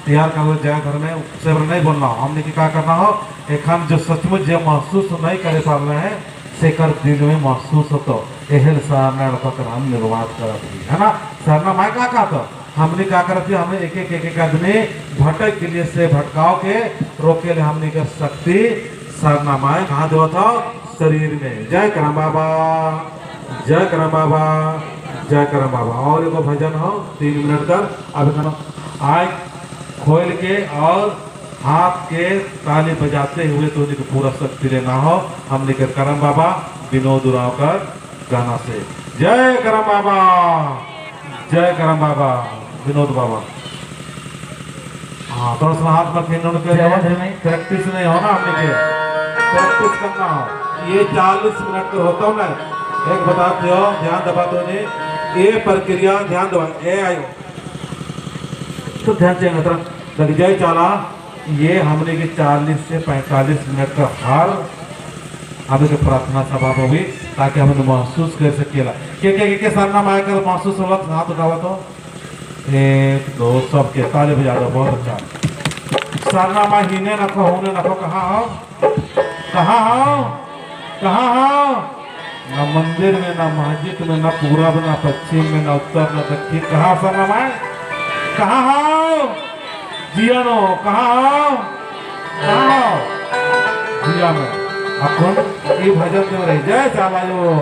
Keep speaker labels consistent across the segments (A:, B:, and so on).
A: तैयार करो जय धर्म में से नहीं बोलना हो। हमने के का करना हो, एखन जो सचमुच जो महसूस नहीं करे पा रहे हैं से कर दिल में महसूस होतो एहल सरना कर हम निर्वाद करत ही, है ना। सरना माय का कहतो हमने का करत ही, हमें एक एक एक एक आदमी भटक के लिए से भटकाव के रोके ले हमने के शक्ति सरना माय कहाँ देवत हो, शरीर में। जय करम बाबा, जय करम बाबा, जय करम बाबा। और एगो भजन हो 3 मिनट का। अब आय खोल के और हाथ के ताली बजाते हुए तो उन्हें पूरा शक्ति लेना हो। हमने के करम बाबा विनोद उरांव कर गाना से जय करम बाबा, जय करम बाबा विनोद बाबा। हाँ थोड़ा सा हाथ में खेलने के प्रैक्टिस नहीं हो ना, हमने के प्रैक्टिस करना हो। ये 40 मिनट का होता हो ना, एक बताते हो ध्यान दबा तो नहीं, ये प्रक्रिया ध्यान दबा ए आयो तो ध्यान से लग जाए चाला। ये हमने के 40 से 45 मिनट का हर हमें के प्रार्थना सभा में भी, ताकि हमें महसूस कर सकेला के सरना माया कर महसूस होला। हाथ उठावा तो 1 2 सब के ताली बजा दो। बहुत अच्छा। सरना माँ हीने रखो होने रखो, कहाँ हो, कहाँ हो, कहाँ हो, ना मंदिर में, ना मस्जिद में, ना पूरब, ना पश्चिम में, ना उत्तर, ना दक्षिण। कहाँ सरना माए, कहाँ हो जियानो, कहाँ हो, कहाँ हो जिया में। अपन ये भजन में रही जय चालायो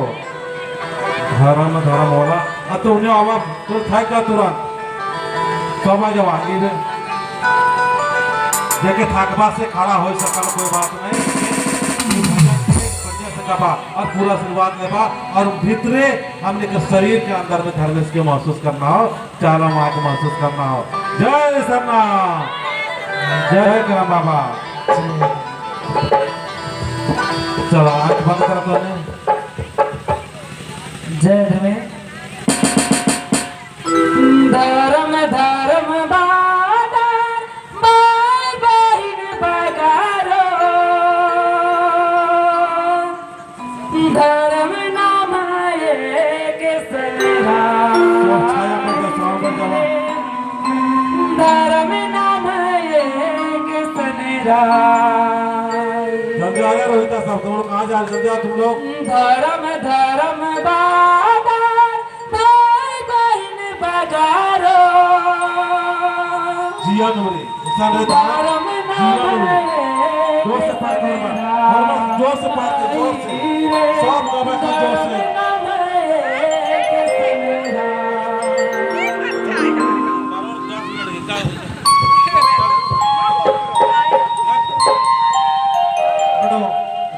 A: धर्म धर्म होला। तो उन्हें आवा तो था क्या तुरंत सब आ जाओ आगे में जेके थाकबा से खड़ा हो सकल कोई बात नहीं, और पूरा आशीर्वाद लेबा और भीतरे हमने के शरीर के अंदर में धर्मेश के महसूस करना हो, चाला माँ के महसूस करना हो। जय सरना, जय करम बाबा। चलो आंख बंद कर दो।
B: जय धर्मे धर्म धर्म बादार बाय बहिन बगारो धर्म नाम एक सनरा धर्म नाम एक सनरा।
A: जल्दी आ गया रोहित साहब, तुम लोग कहाँ जा रहे? जल्दी आओ तुम लोग।
B: धर्म धर्म बादार भाई बहिन बगारो
A: जिया नूरी
B: धर्म नाम
A: जोर से पार करो, जोर से पार करो, जोर से सब बाबा का जोर से।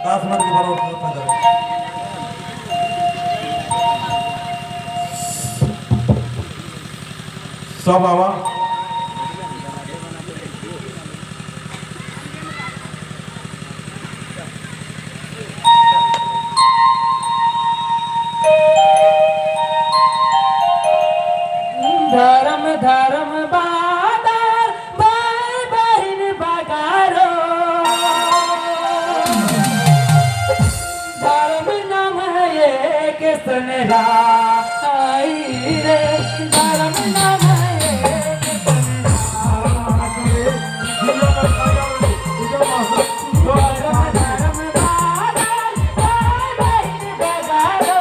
A: दस मिनट के बाद सब आवा।
B: धर्म धर्म बादार भाई बहिन बगारो धर्म नाम एक सनरा आई रे धर्म नाम एक सनरा धर्म धर्म बादार भाई बहिन बगारो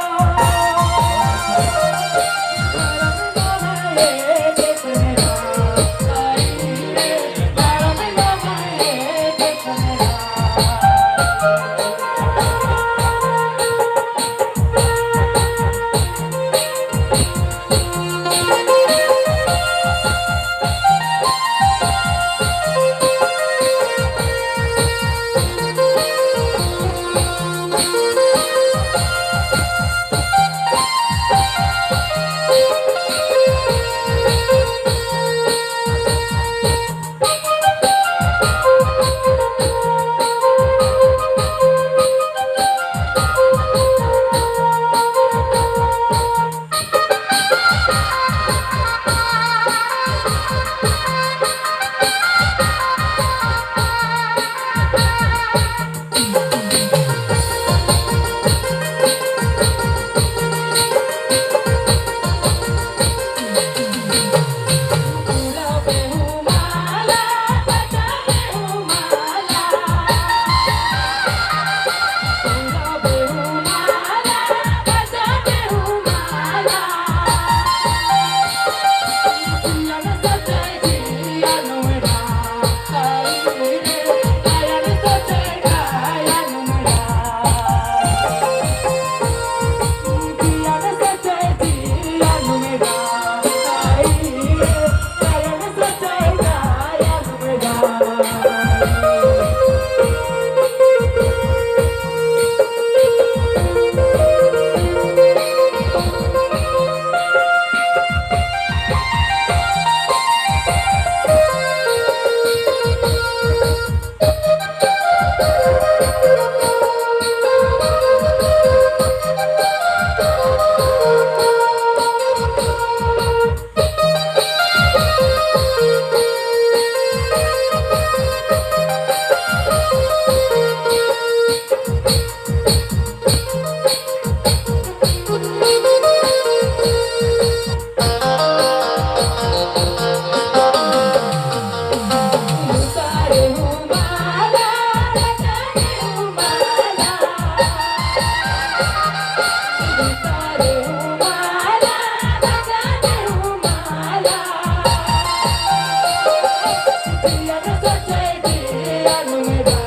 B: जियन सोचे जियन मेरा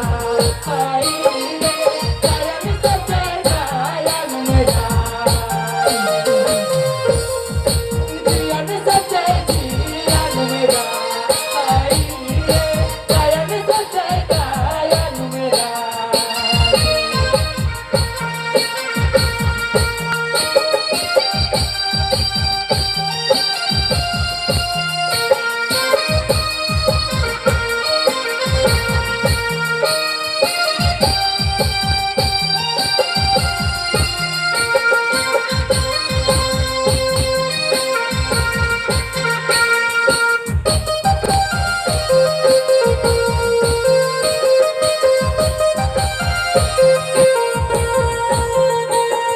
B: आई रे, कायन सोचे कायन मेरा। जियन सोचे जियन मेरा आई रे, कायन सोचे कायन मेरा।